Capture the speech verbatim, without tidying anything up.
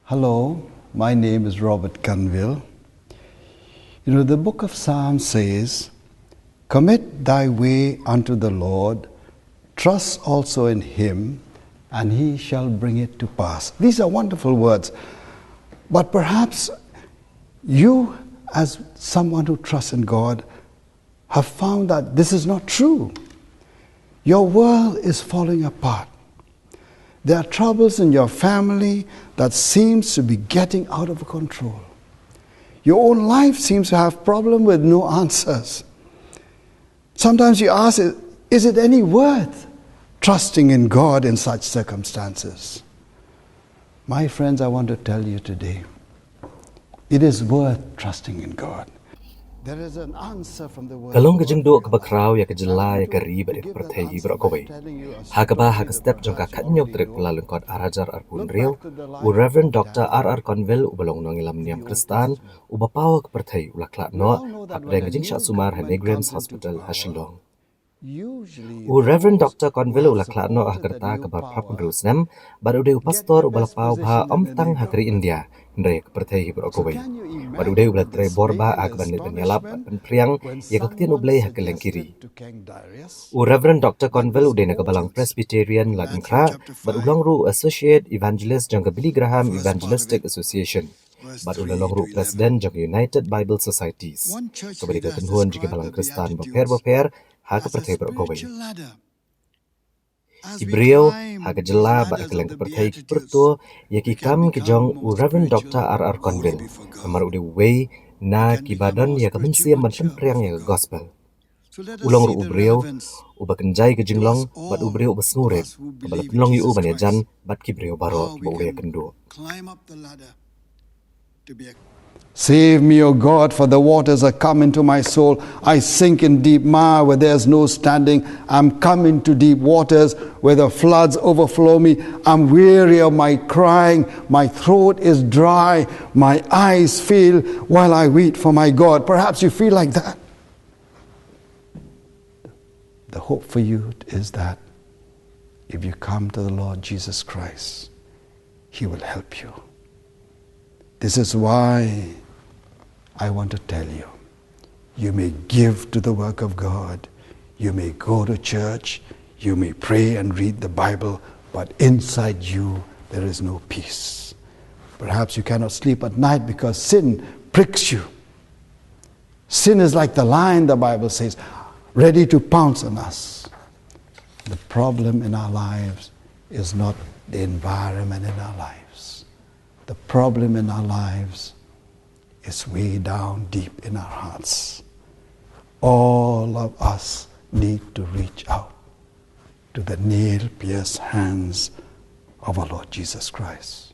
Hello, my name is Robert Conville. You know, the book of Psalms says, "Commit thy way unto the Lord, trust also in him, and he shall bring it to pass." These are wonderful words. But perhaps you, as someone who trusts in God, have found that this is not true. Your world is falling apart. There are troubles in your family that seems to be getting out of control. Your own life seems to have problem with no answers. Sometimes you ask, "Is it any worth trusting in God in such circumstances?" My friends, I want to tell you today, it is worth trusting in God. There is an answer from the word Ka long ka of God jingduh for your kaba life. Khraw ïa ka jylla, ïa ka ri bad ïa ka pyrthei hi baroh kawei. Ha kaba ha ka step jong ka khathynñiew tarik u Kyllalyngkot arhajar arphew hynriew, u Reverend Doctor R R Conville, uba long nongïalam niam Khristan, uba paw ha ka pyrthei, u la khlad noh hapdeng ka jingshah sumar ha NEIGRIHMS Hospital ha Shillong. U Reverend Doctor Conville u la khlad noh ha ka rta kaba phra phew hynriew snem, bad u dei u pastor uba la paw bha ym tang ha ka ri India, hynrei ha ka pyrthei hi baroh kawei. Bad u dei uba la trei bor bha ha kaban leit ban ïalap bad pynphriang ïa ka ktien U Blei ha kylleng ki ri. U Reverend Doctor Conville u dei na ka Balang Presbyterian Lad Umkhrah, bad u long ruh u Associate Evangelist jong ka Billy Graham Evangelistic Association. Bad u la long ruh President jong ka United Bible Societies, kaba dei ka kynhun jong ki Balang Khristan bapher bapher ha ka pyrthei baroh kawei. Ki briew ha ka jylla bad ha kylleng ka pyrthei ki pyrto ïa ki kam ki jong u Reverend Doctor R R Conville, namar u dei uwei na kiba don ïa ka mynsiem ban pynphriang ïa ka gospel. U long ruh u briew uba kynjai ka jinglong bad u briew uba sngewrit, kaba la pynlong ïa u ban ïajan bad ki briew baroh kiba u la ïakynduh. Save me, O God, for the waters are come into my soul. I sink in deep mire where there is no standing. I'm come into deep waters where the floods overflow me. I'm weary of my crying. My throat is dry. My eyes fail while I wait for my God. Perhaps you feel like that. The hope for you is that if you come to the Lord Jesus Christ, He will help you. This is why I want to tell you, you may give to the work of God, you may go to church, you may pray and read the Bible, but inside you there is no peace. Perhaps you cannot sleep at night because sin pricks you. Sin is like the lion, the Bible says, ready to pounce on us. The problem in our lives is not the environment in our lives. The problem in our lives is way down deep in our hearts. All of us need to reach out to the nail-pierced hands of our Lord Jesus Christ.